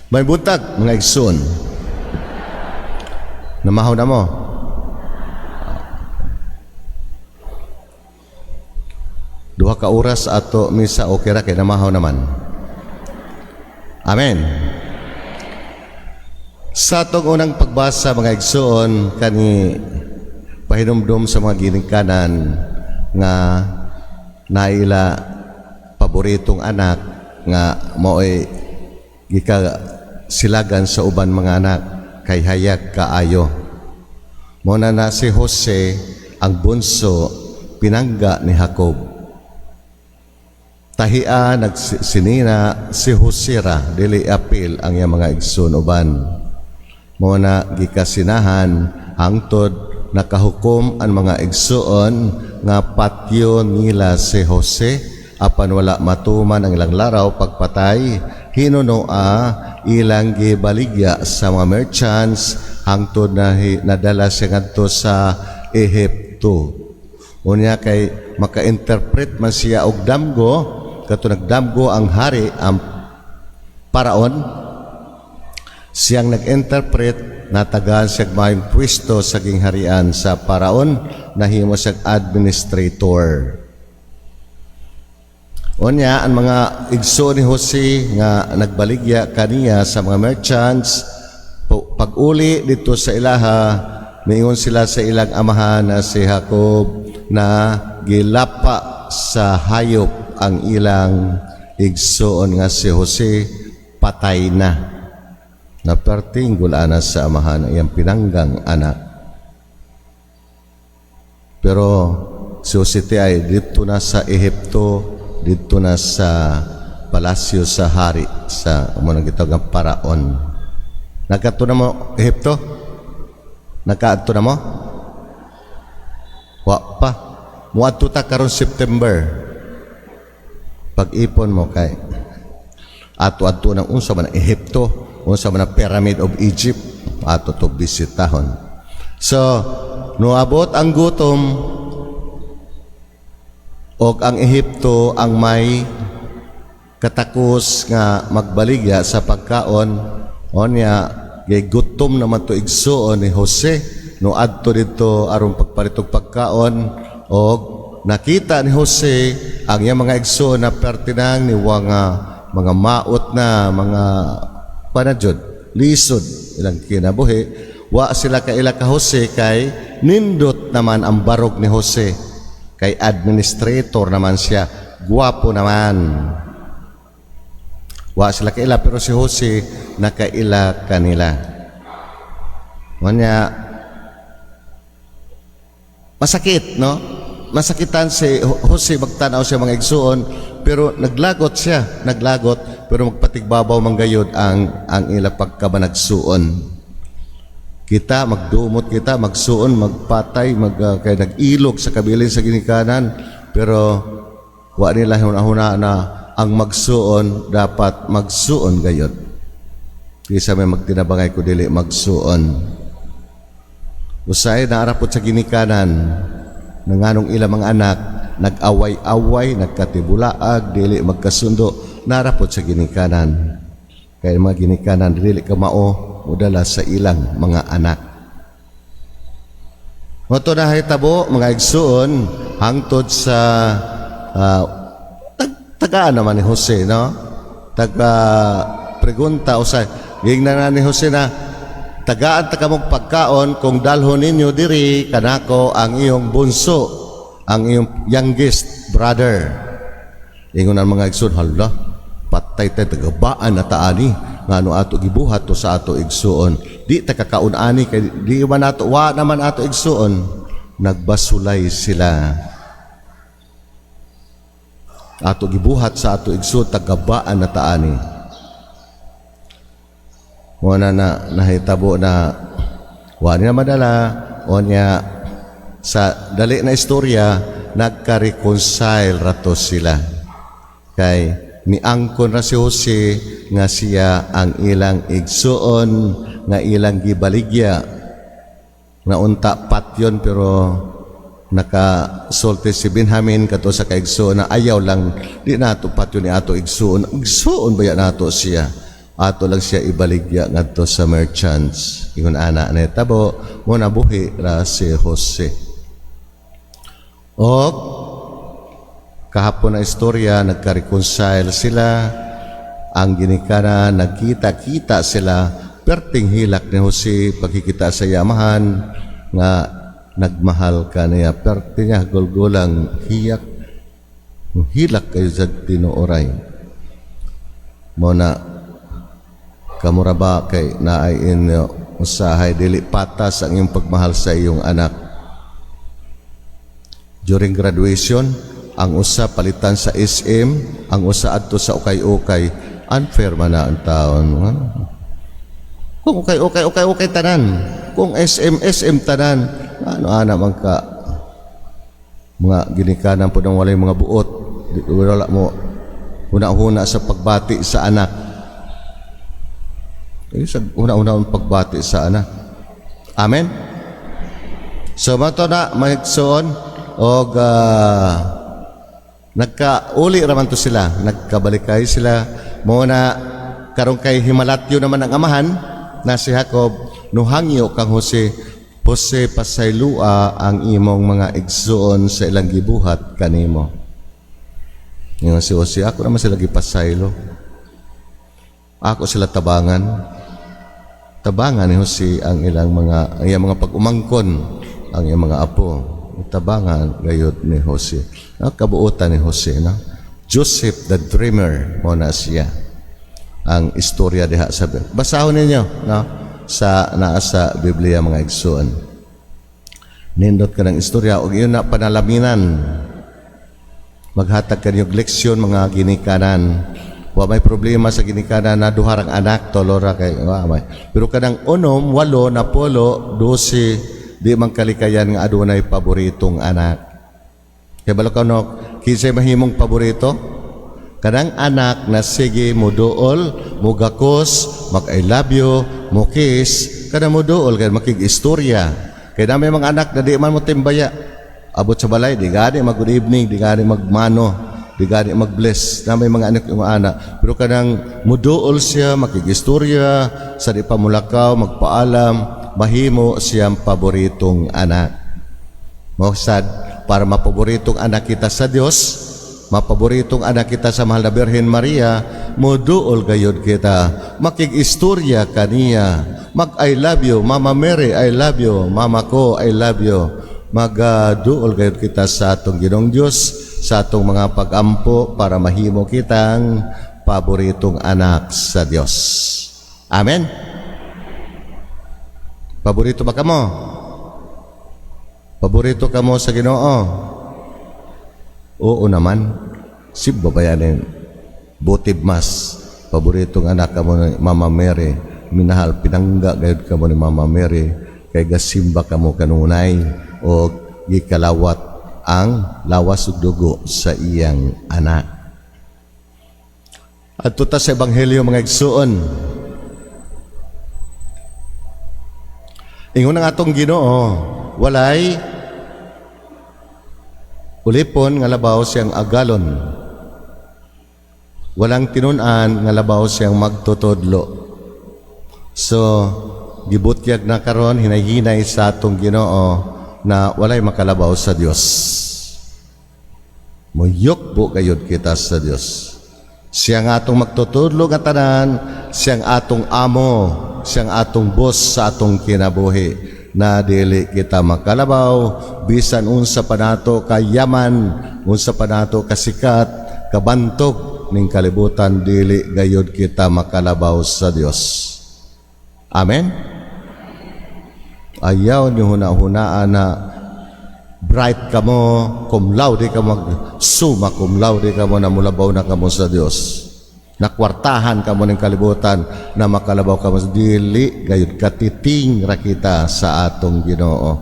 May buntag, mga igsoon. Namahaw na mo. Duha ka oras ato misa, okay ra kay namahaw naman. Amen. Sa atong unang pagbasa, mga igsoon, kani pahinumdum sa mga ginikanan nga naila paboritong anak nga mao'y gika silagan sa uban mga anak kay hayag kaayo. Mao na si Jose ang bunso, pinangga ni Jacob. Tahia nagsinina si Jose ra, dili apil ang iyang mga igsoon uban. Mao na gikasinahan hangtod nakahukom ang mga igsoon nga patyo nila si Jose, apan wala matuman ang ilang laraw pagpatay. Hinunoa ilang gibaligya sa mga merchants hangtod na nadala siya ngadto sa Ehipto. Unya kay maka-interpret man siya og damgo, kato nagdamgo ang hari, ang paraon, siyang nag-interpret, natagaan siya maayong pwesto sa gingharian sa paraon, nahimo siyang administrator. Unya, ang mga igsoon ni Jose nga nagbaligya kaniya sa mga merchants, pag-uli dito sa ilaha, niingon sila sa ilang amahan na si Jacob na gilapa sa hayop ang ilang igsoon nga si Jose, patay na. Naperting gulana sa amahan ang iyang pinanggang anak. Pero si Jose ti ay dito na sa Ehipto, dito na sa palasyo sa hari sa mo nang gitawag nga paraon. Nakaadto na mo Ehipto? Nakaadto na mo? Wa pa. Muadto ta karon September. Pag-ipon mo kay ato-adto nang unsa man ang Ehipto, unsa man ang Pyramid of Egypt, ato to bisitahon. So, noabot ang gutom og ang Ehipto ang may katakos nga magbaligya sa pagkaon, onya gutom naman to igsuon ni Jose, no adto didto aron pagpalit og pagkaon, og nakita ni Jose ang iyang mga igsuon na pertinang ni nga mga maot na mga panajod lisod ilang kinabuhi. Wa sila kaila ka Jose kay nindot naman ang barog ni Jose, kay administrator naman siya, guwapo naman. Wa sila kaila, pero si Jose nakaila kanila. Manya masakit, no? Masakitan si Jose magtanaw siya mga igsuon, pero naglagot siya, naglagot, pero magpatigbabaw man gayod ang ila pagkabanagsuon. Kita magdumot, kita magsuon, magpatay, kay nag-ilog sa kabilin sa ginikanan, pero wa nila hunahuna na ang magsuon dapat magsuon gayod. Kisa may magtinabangay ko dili magsuon. Usay naarapot sa ginikanan nanganong ilang mga anak nag-away-away, nagkatibulaag, dili magkasundo, narapot sa ginikanan. Kaya mga ginikanan dili ka mao modala sa ilang mga anak. Mao to nahitabo, mga igsuon, hangtod sa tagaan naman ni Jose, no? Taga pregunta usay, gingnan na ni Jose na tagaan ta kamong pagkaon kung dalhon ninyo diri kanako ang iyong bunso, ang iyong youngest brother. Ingon ang mga igsoon, "Hala, patay tay, tagabaan na taani ngano ato gibuhat to sa ato igsuon. Di ta kakaon ani kay di man ato, wa naman ato igsuon." Nagbasulay sila. Ato gibuhat sa ato igsuon, tagabaan na taani. Mo na na nahitabo na wa nila madala. Onya sa dali na istorya, nagka-reconcile rato sila. Kay niangkon ra si Jose nga siya ang ilang igsuon nga ilang gibaligya. Na unta patyon, pero nakasulti si Benjamin kato sa kaigsuon na ayaw lang, di nato patyon ni ato igsuon, igsuon baya nato siya. Ato lang siya ibaligya ngadto sa merchants. Ingon ana na tabo mo, nabuhi ra si Jose. Og kahapon na istorya, nagka-reconcile sila ang ginikanan, nagkita-kita sila. Perting hilak ni Jose pagkikita sa yamahan nga nagmahal ka niya. Perti niya gulgulang hiyak, hilak kayo sa tinuoray mo na. Kamura ba kay naay inyo usahay dili patas ang iyong pagmahal sa iyong anak? During graduation, ang usa palitan sa SM, ang usa adto sa ukay-ukay. Unfair man na ang taon. Kung ukay-ukay, ukay-ukay tanan. Kung SM, SM tanan. Ano ana man ka mga ginikanan po ng walay mga buot? Wala mo huna-huna sa pagbati sa anak. Eh, sa huna-huna ang pagbati sa anak. Amen? So, mato na, mahigsoon, og nagkauli raman to sila, nagkabalikay sila. Mo na karon kay himalatyo naman ang amahan na si Jacob, nuhangyo kang Jose, "Jose, pasaylua ang imong mga igsuon sa ilang gibuhat kanimo." Ingon si Jose, "Ako naman sila gipasaylo. Ako sila tabangan." Tabangan ni Jose ang iyang mga pag-umangkon, ang iyang mga apo. Tabangan gayud ni Jose. Ang kabuutan ni Jose, no? Joseph the Dreamer mo na siya. Ang istorya diha sa basahon ninyo, no? Sa naa sa Biblia, mga igsoon. Nindot ka ng istorya ug iyon na panalaminan. Maghatag kanyo leksyon, mga ginikanan. Wa may problema sa ginikanan na duha rang anak, tolora kay wa may. Pero kanang 6, 8, 10, 12, di man kalikayan nga adunay paboritong anak. Kay balo ka no, kinsay mahimong paborito? Kanang anak na sige muduol, mugakos, mag "I love you", mo kiss, kanang muduol kay makig-istorya. Kay na may mga anak na di man mo timbaya. Abot sa balay, di gani mag good evening, di gani magmano, di gani mag-bless. Na may mga anak yung anak. Pero kanang muduol siya, makig-istorya, sa di pa mulakaw, magpaalam, mahimo siyang paboritong anak. Mao sad, para mapaboritong anak kita sa Dios, mapaboritong anak kita sa mahal na Birhen Maria, muduol gayod kita, makig-istorya kaniya, mag "I love you, Mama Mary, I love you, Mama ko, I love you." Magaduol gayod kita sa atong Ginoong Dios, sa atong mga pagampo para mahimo kitang paboritong anak sa Dios. Amen. Paborito ba kamo? Paborito kamo sa Ginoo? Oo naman. Si babayanin. Votive Mass. Paboritong anak kamo ni Mama Mary. Minahal, pinangga gayud kamo ni Mama Mary. Kay gasimba kamo kanunay o gikalawat ang lawas ug dugo sa iyang anak. Adto ta sa Ebanghelyo, mga igsuon. Ingon ang atong Ginoo, walay ulipon nga labaw siyang agalon. Walang tinun-an nga labaw siyang magtutudlo. So, gibutyag na karon hinay-hinay sa atong Ginoo na walay makalabaw sa Dios. Muyukbo gayud kita sa Dios. Siya ang atong magtutudlo nga tanan, siyang atong amo, siyang atong boss sa atong kinabuhi na dili kita makalabaw bisan unsa pa nato kayaman, unsa pa nato kasikat, kabantog ning kalibutan, dili gayud kita makalabaw sa Dios. Amen. Ayaw niyo huna-hunaan na bright kamo, cum laude ka, mag summa cum laude kamo na mulabaw na kamo sa Dios. Nakwartahan kamo ng kalibutan na makalabaw kamo sa dili gayud, katiting ra kita sa atong Ginoo.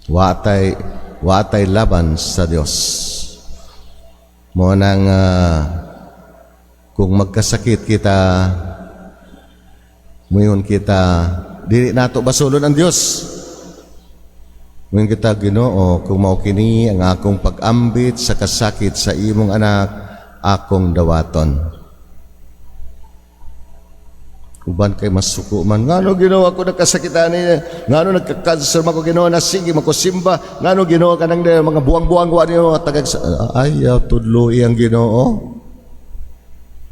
Watay laban sa Dios. Mo nang kung magkasakit kita, muingon kita, dili nato basulon ang Dios. Muingon kita, "Ginoo, kung mao kini ang akong pag-ambit sa kasakit sa imong anak, akong dawaton." Uban kay masuko man. Ngano, Ginoo, ako nagkasakitan ni? Ngano nagka-cancer man ko, Ginoo, na sige man ko simba? Ngano, Ginoo, kanang mga buwang-buwang wa niyo tagag? Ayaw tudloi ang Ginoo.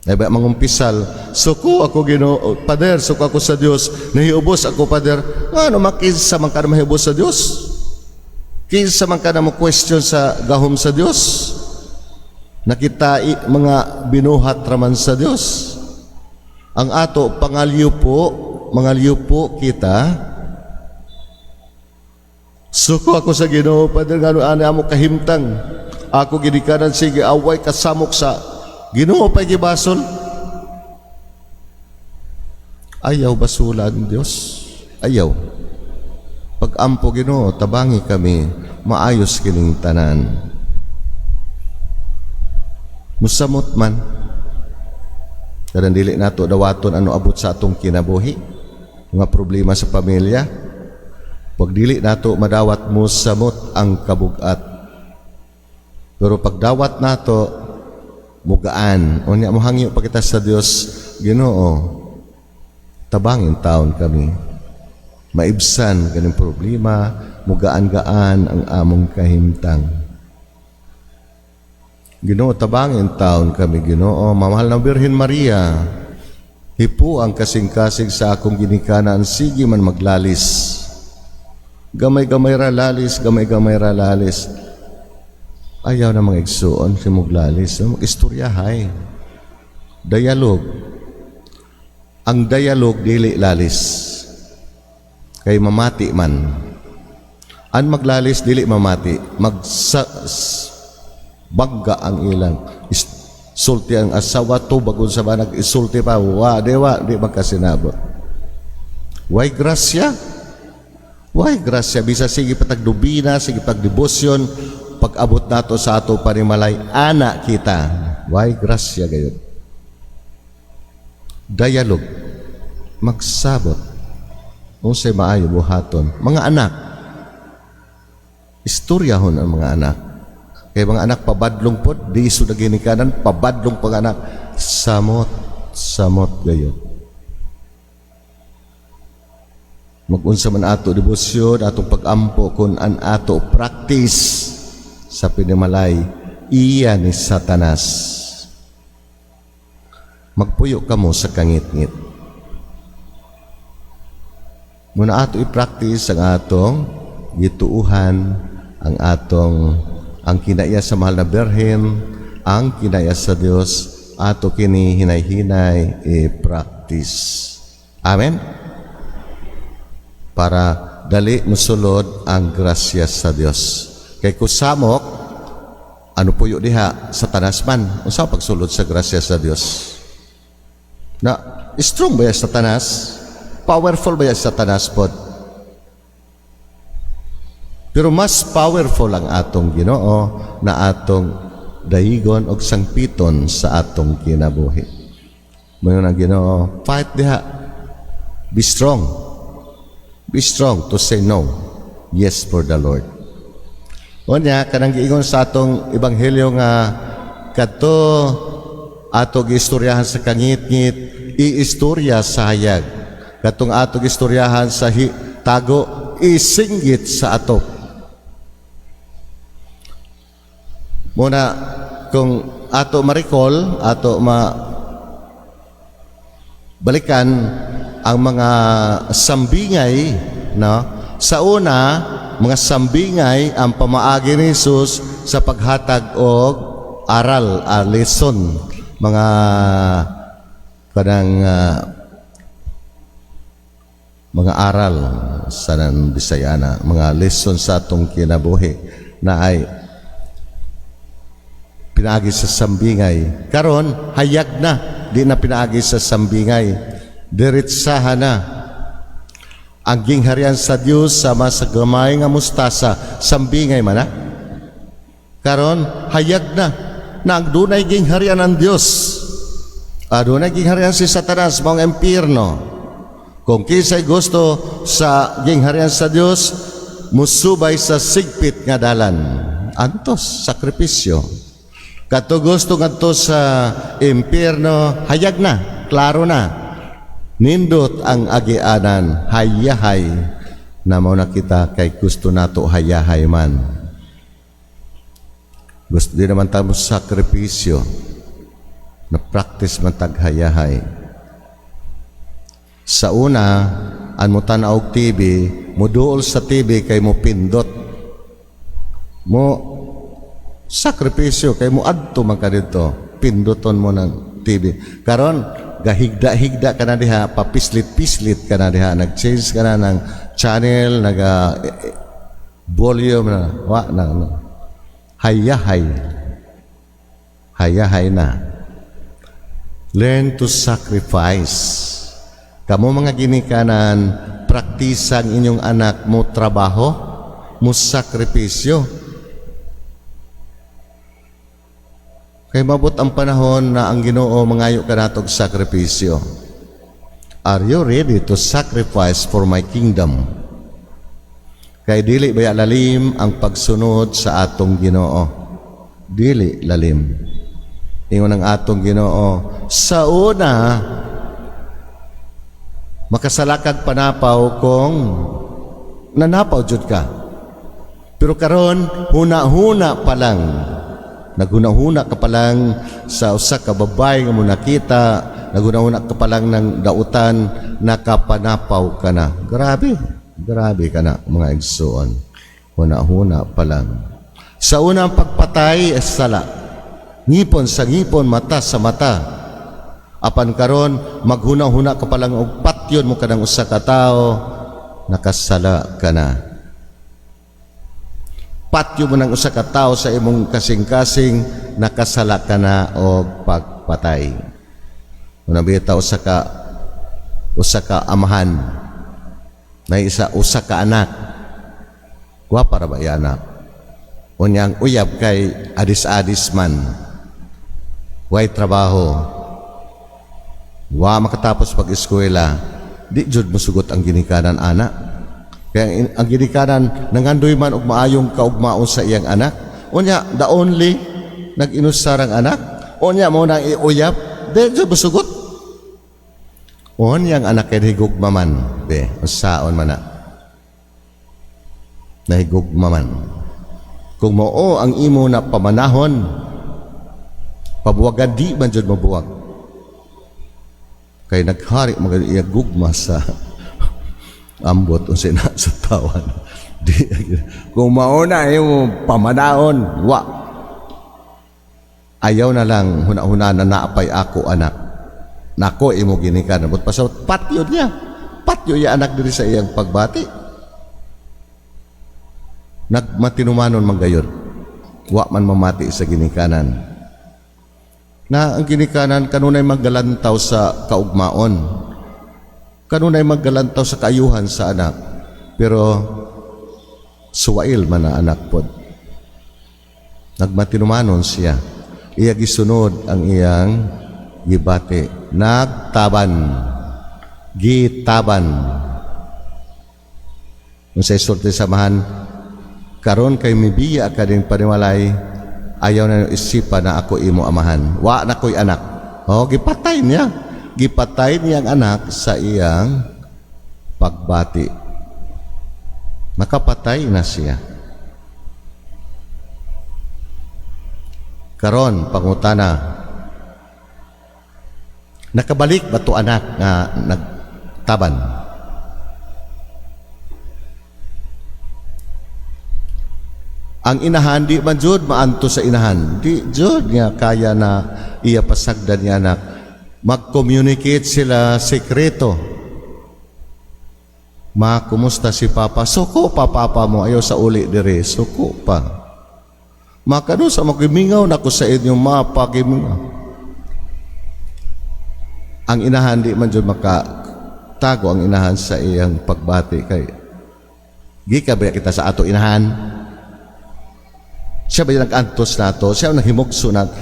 Ay ba mangumpisal, "Suko ako, Ginoo, Pader, suko ako sa Dios, nahiubos ako, Pader." Ngano makinsa man ka na mahiubos sa Dios? Kinsa man ka na mo question sa gahom sa Dios? Nakita mga binuhat raman sa Dios. Ang ato pangalyo po, mangalyo po kita. "Suko ako sa Ginoo, Pader, ngano ani amo kahimtang? Ako ginikanan sige away kasamok sa Ginoo pa gibasol." Ayaw basula ang Dios. Ayaw. Pag-ampo, "Ginoo, tabangi kami, maayos kining tanan." Musamot man. Kadang dili nato dawaton ano abot sa atong kinabuhi. Mga problema sa pamilya. Pag dili nato madawat, musamot ang kabugat. Pero pagdawat nato, mugaan. Unya mohangyo pa kita sa Dios, "Ginoo, tabangin taon kami. Maibsan kaning problema, mugaan-gaan ang among kahimtang. Ginoo, tabangin taon kami, Ginoo." Mamahal na Birhen Maria, hipo ang kasing-kasing sa akong ginikanan, sige man maglalis. Gamay-gamay ra lalis, gamay-gamay ra lalis. Ayaw na mga igsuon, si muglalis. Mag-istoryahay. Dialog. Ang dialog dili lalis. Kay mamati man. Ang maglalis dili mamati. Magsa bangga ang ilang. Sulti ang asawa to bagon sa banag isulti pa wa dewa di magkasinabot. Why grasya? Why grasya? Bisa sige patagdubina, sige pagdebosyon, pag-abot nato sa ato panimalay, ana kita. Why grasya gayud? Dialog. Magsabot. Unsay maayo buhaton. Mga anak. Istoryahon ang mga anak. Kay mga anak pabadlong pod, di iso na ginikanan, pabadlong pag anak. Samot, samot gayud. Magunsa man ato debosyon, atong pag-ampo kung an ato practice sa pinimalay, iya ni Satanas. Magpuyo kamo sa kangitngit. Muna ato i-practice ang atong gituuhan, ang atong ang kinaiya sa mahal na Birhen, ang kinaiya sa Dios, ato kini hinay-hinay i-practice. Amen? Para dali musulod ang grasya sa Dios. Kay kusamok, ano puyo diha, Satanas man, unsa pagsulod sa grasya sa Dios? Na strong ba ya Satanas? Powerful ba ya Satanas pod? Pero mas powerful ang atong Ginoo na atong daigon og sangpiton sa atong kinabuhi. Mayon ang Ginoo, fight diha. Be strong. Be strong to say no. Yes for the Lord. Unya kanang giingon sa atong ebanghelyo nga kadto ato giistoryahan sa kangitngit, iistorya sa hayag. Katong ato giistoryahan sa tago, isinggit sa atop. Muna kung ato ma-recall, ato ma balikan ang mga sambingay, no? Sa una, mga sambingay ang pamaagi ni Jesus sa paghatag og aral, a lesson, mga kanang mga aral sa nan Bisayana, mga lesson sa atong kinabuhi na ay pinaagi sa sambingay. Karon hayag na, di na pinaagi sa sambingay. Diretsahan na. Ang gingharian sa Dios sama sa gamay nga mustasa, sambingay man na. Karon hayag na na ang dunay gingharian ang Dios. Adunay gingharian si Satanas, maong impierno. Kung kinsay gusto sa gingharian sa Dios, musubay sa sigpit nga dalan. Antos, sakripisyo. Kato gusto ngadto sa impierno, hayag na, klaro na. Nindot ang agianan, hayahay na. Mao na kita kay gusto nato hayahay man. Gusto di naman ta mo sakripisyo na practice man tag hayahay. Sa una, an mo tan-aw og TV, mo duol sa TV kay mo pindot. Mo sakripisyo kay mo adto man ka didto, pinduton mo ng TV. Karon gahigda-higda ka na diha, papislit-pislit ka na diha, nag-change ka na ng channel, naga volume na, wa na, no. Hayahay. Hayahay na. Learn to sacrifice. Kamo mga ginikanan, praktisa ang inyong anak mo trabaho, mo sakripisyo. Kay mabot ang panahon na ang Ginoo mangayo kanatog sakripisyo. Are you ready to sacrifice for my kingdom? Kay dili baya lalim ang pagsunod sa atong Ginoo. Dili lalim. Ingon ang atong Ginoo, sa una makasalakag panapaw kung nanapaw jud ka. Pero karon huna-huna pa lang. Naghuna-huna ka pa lang sa usa ka babae nga mo nakita, naghuna-huna ka pa lang ng dautan, nakapanapaw ka na. Grabe, grabe ka na, mga igsoon. Huna-huna pa lang. Sa unang pagpatay, sala. Ngipon sa ngipon, mata sa mata. Apan karon maghuna-huna ka pa lang og patyon mo kanang usa ka tawo, nakasala ka na. Patyo mo ng usa ka tawo sa imong kasing-kasing, nakasala ka na og pagpatay. Una bitaw usa ka amahan na isa usa ka anak. Gwapa ra ba iya anak? Unya ang uyab kay adis-adis man. Way trabaho. Wa makatapos pag-eskwela, di jud mosugot ang ginikanan ana. Kaya ang ginikanan nangandoy man og maayong kaugmaon sa iyang anak. Unya the only nag-inusar ang anak. Unya mo nang iuyab, di jud mosugot. Unya ang anak kay higugma man, be, unsaon man na. Nahigugma man. Kung mao ang imo na pamanahon, pabuwagan di man jud mabuwag. Kay naghari mga iya gugma sa ambot unsay na sa tawan. Di, kung mao na imo pamanahon, wa. Ayaw na lang huna-huna na naapay ako anak. Nako imo ginikan. But pasawat patyo niya. Patyo iya anak diri sa iyang pagbati. Nagmatinumanon man gayon. Wa man mamati sa ginikanan. Na ang ginikanan kanunay maggalantaw sa kaugmaon. Kanunay maggalantaw sa kaayuhan sa anak. Pero suwail man na anak pod. Nagmatinumanon siya. Iya gisunod ang iyang gibati. Nagtaban. Gitaban. Unsay sulti samahan, karon kay mibiya ka din panimalay, ayaw na isipan na ako imo amahan. Wa na ko'y anak. Oh, gipatay niya. Gipatay niya ang anak sa iyang pagbati. Nakapatay na siya. Karon pangutana, nakabalik ba to anak nga nagtaban? Ang inahan di man jud maanto sa inahan. Di jud nga kaya na iya pasagdan niya anak. Mag-communicate sila sekreto. Ma, kumusta si Papa? Suko pa papa mo. Ayaw sa uli dire. Suko pa. Ma, kano sa makimingaw na ko sa inyo, ma, pakimingaw. Ang inahan di man jud makatago ang inahan sa iyang pagbati kay gika ba kita sa ato inahan? Siya ba yung nag-antos nato? Siya ang naghimugso nato?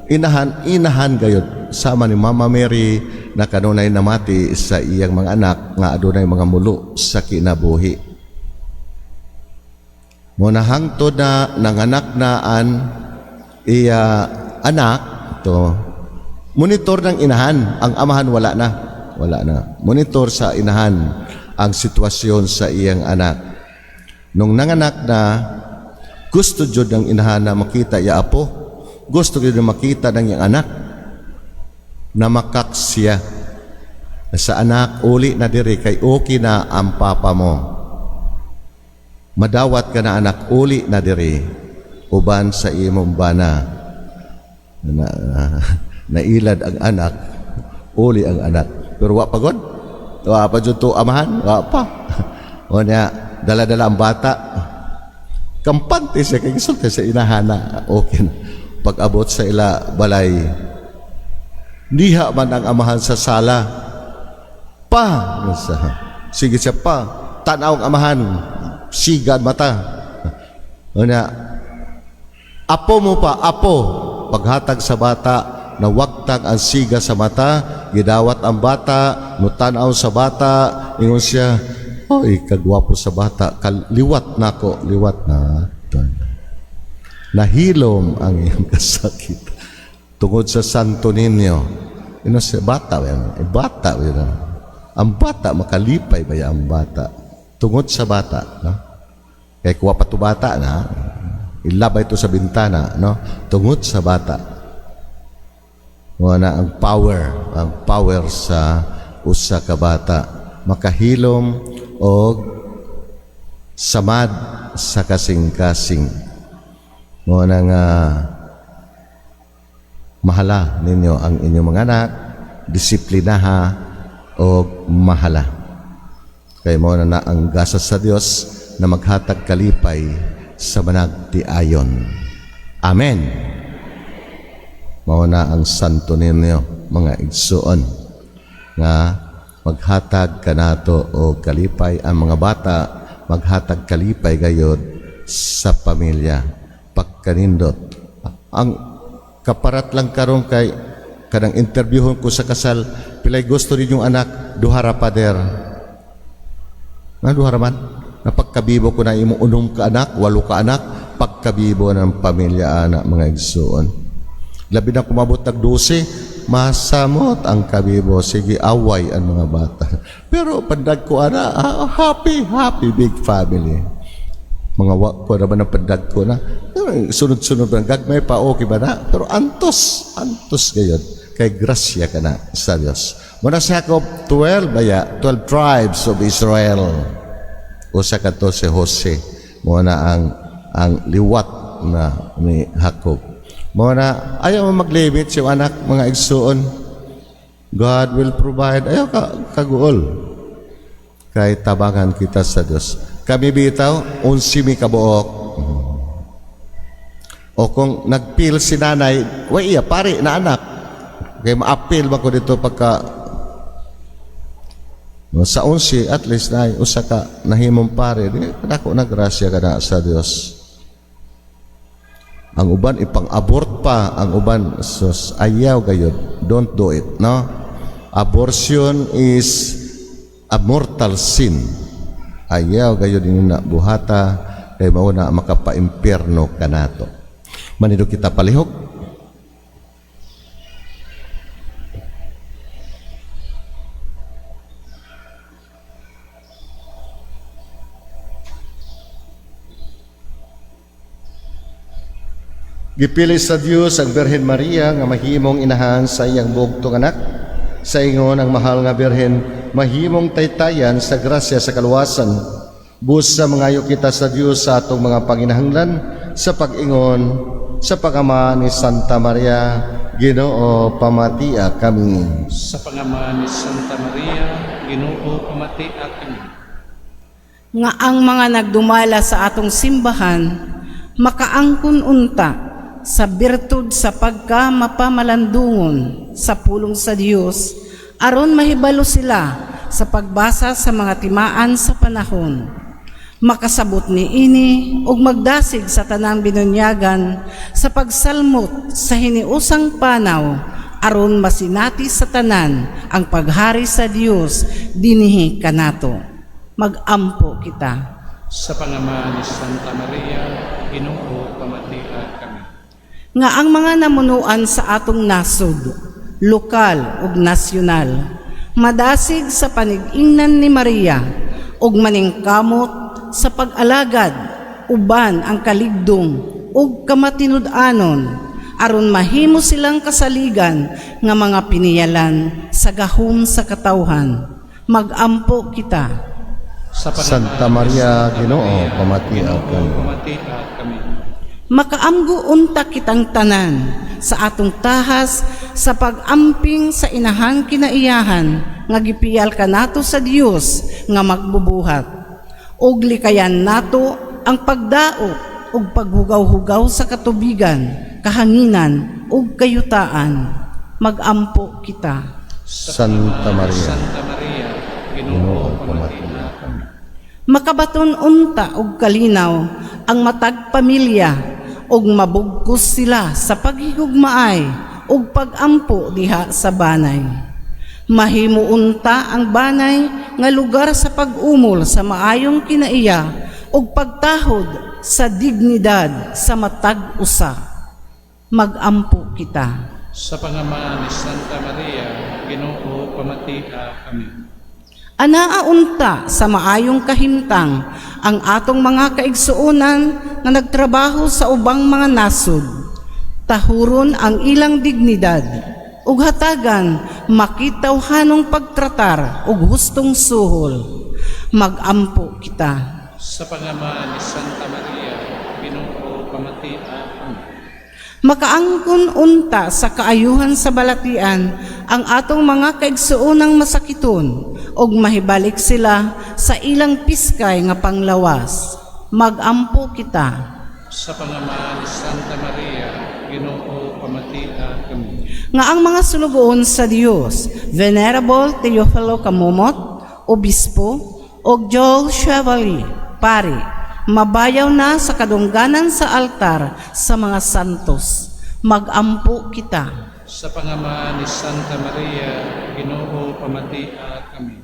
Inahan, inahan gayod. Sama ni Mama Mary na kanunay namati sa iyang mga anak nga adunay mga mulo sa kinabuhi. Munahangtod na nanganak na an iya anak to monitor ng inahan, ang amahan wala na. Wala na. Monitor sa inahan ang sitwasyon sa iyang anak. Nung nanganak na, gusto jud ng inahan na makita iya apo. Gusto jud na makita ng iyang anak na makak siya. Sa anak, uli na diri kay okay na ang papa mo. Madawat ka na, anak, uli na diri uban sa imong bana. Na, nailad ang anak, uli ang anak. Pero wa pa god. Wa pa jud to amahan, wa pa. O niya, dala-dala ang bata. Kampante siya kay gisulti sa inahana. Okay na. Pag-abot sa ila balay, diha man ang amahan sa sala. Pa! Sige siya pa. Tanaw ang amahan. Siga ang mata. O niya, apo mo pa, apo. Paghatag sa bata, nawagtang ang siga sa mata, gidawat ang bata, mutanaw sa bata, ingon siya, "Oy, kagwapo sa bata, liwat nako, liwat na." Nahilom ang iyang kasakit. Tungod sa Santo Niño. Ino siya, bata ba yan? Eh, bata ba yan? Ang bata, makalipay ba yan ang bata? Tungod sa bata, no? Kaya kuha pa to bata na, ilabay ito sa bintana, no? Tungod sa bata. Wala ang power sa usa ka bata. Makahilom og samad sa kasing-kasing. Mo na nga mahala ninyo ang inyong mga anak, disiplinaha o mahala. Kay mo na na ang gasa sa Dios na maghatag kalipay sa managtiayon. Amen. Mao na ang santo ninyo, mga igsuon, nga maghatag kanato og kalipay ang mga bata, maghatag kalipay gayod sa pamilya pagkanindot. Ang kaparat lang karon kay kanang interviewon ko sa kasal, "Pilay gusto ninyong anak?" "Duha ra, pader." Nga duha ra man napagkabibo ko na imong unom ka anak, walo ka anak, pagkabibo ng pamilya ana, mga igsuon. Labi na kumabot nag 12, masamot ang kabibo, sige away ang mga bata. Pero pandag ko ana, ah, happy, happy big family. Mga wa ko na ba ng pandag ko na, sunod-sunod ba, gagmay pa, okay ba na? Pero antos, antos gayon. Kay grasya ka na sa Diyos. Muna sa Jacob, 12 baya, 12 tribes of Israel. Usa ka to si Jose. Muna ang liwat na ni Jacob. Mao na ayaw mo maglimit sa anak, mga igsuon. God will provide. Ayaw ka kaguol. Kay tabangan kita sa Diyos. Kami bitaw, 11 mi kabuok. O kung nagpil si nanay, wa iya, pare na anak. Kay maapil man ko dito pagka no, sa 11, at least na usa ka nahimong pare, di dako na grasya ka na sa Dios. Ang uban ipang-abort pa, ang uban sus, ayaw gayod. Don't do it, no? Abortion is a mortal sin. Ayaw gayod inyo na buhata kay mao na makapaimpierno kanato. Manindog kita palihog. Gipili sa Dios ang Birhen Maria nga mahimong inahan sa iyang bugtong anak. Sa ingon ang mahal nga Birhen, mahimong taytayan sa grasya sa kaluwasan. Busa mangayo kita sa Dios sa atong mga panginahanglan sa pag-ingon sa pag-ama ni Santa Maria, Ginoo, pamatia kami. Sa pangama ni Santa Maria, Ginoo, pamatia kami. Nga ang mga nagdumala sa atong simbahan makaangkon unta sa birtud sa pagka mapamalandungon sa pulong sa Dios aron mahibalo sila sa pagbasa sa mga timaan sa panahon, makasabot niini ug magdasig sa tanang binunyagan sa pagsalmot sa hiniusang panaw aron masinati sa tanan ang paghari sa Dios dinhi kanato. Magampo kita. Sa pangama ni Santa Maria, Ginoo, pamatia kami. Nga ang mga namunuan sa atong nasod, lokal ug nasyonal, Madasig sa panig-ingnan ni Maria ug maningkamot sa pag-alagad uban ang kaligdong ug kamatinud-anon aron mahimo silang kasaligan nga mga piniyalan sa gahom sa katawhan. Magampo kita. Sa Santa pangalan ni Maria, Santa Ginoo, Maria, pamatia Ginoo, kami. Pamatia kami. Makaamgo unta kitang tanan sa atong tahas sa pag-amping sa inahang kinaiyahan nga gipiyal kanato sa Dios nga magbubuhat. Ug likayan nato ang pagdaot ug paghugaw-hugaw sa katubigan, kahanginan ug kayutaan. Magampo kita. Sa Santa pangalan ni Maria, Santa Maria, Ginoo, Ginoo, pamatia pamatia kami. Makabaton unta og kalinaw ang matag pamilya ug mabugkos sila sa paghigugmaay ug pagampo diha sa banay. Mahimo unta ang banay nga lugar sa pag-umol sa maayong kinaiya ug pagtahod sa dignidad sa matag usa. Magampo kita. Sa pangamahan ni Santa Maria, Ginoo, pamatia kami. Anaa unta sa maayong kahimtang ang atong mga kaigsuonan nga nagtrabaho sa ubang mga nasod. Tahuron ang ilang dignidad ug hatagan makitawhanong pagtratar ug hustong suhol. Magampo kita. Sa pangamahan ni Santa Maria, Ginoo, pamatia kami. Makaangkon unta sa kaayuhan sa balatian ang atong mga kaigsuonang masakiton ug mahibalik sila sa ilang piskay nga panglawas. Magampo kita. Sa pangamahan ni Santa Maria, Ginoo, pamatia kami. Nga ang mga sulugoon sa Dios, Venerable Teofilo Camomot, Obispo, ug Joel Chevalier, Pari, mabayaw na sa kadungganan sa altar sa mga santos. Magampo kita. Sa pangamahan ni Santa Maria, Ginoo, pamatia kami.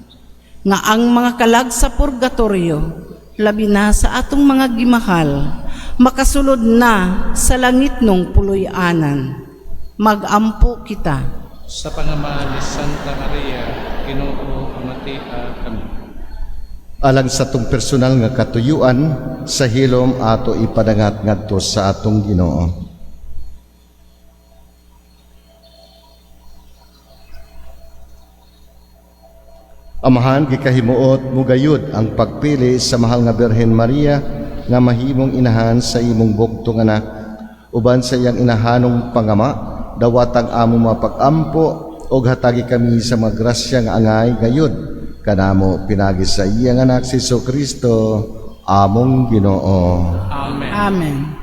Nga ang mga kalag sa purgatorio, labi na sa atong mga gimahal, makasulod na sa langitnong puloy-anan. Magampo kita. Sa pangamahan ni Santa Maria, Ginoo, pamatia kami. Alang sa atong personal nga katuyuan, sa hilom ato ipadangat ngadto sa atong Ginoo. Amahan, gikahimuot mo gayud ang pagpili sa mahal nga Birhen Maria nga mahimong inahan sa imong bugtong anak. Uban sa iyang inahanong pangama, dawatang among mapagampo og hatagi kami sa mga grasya nga angay gayud kanamo pinagi sa iyang anak si Kristo among Ginoo. Amen. Amen.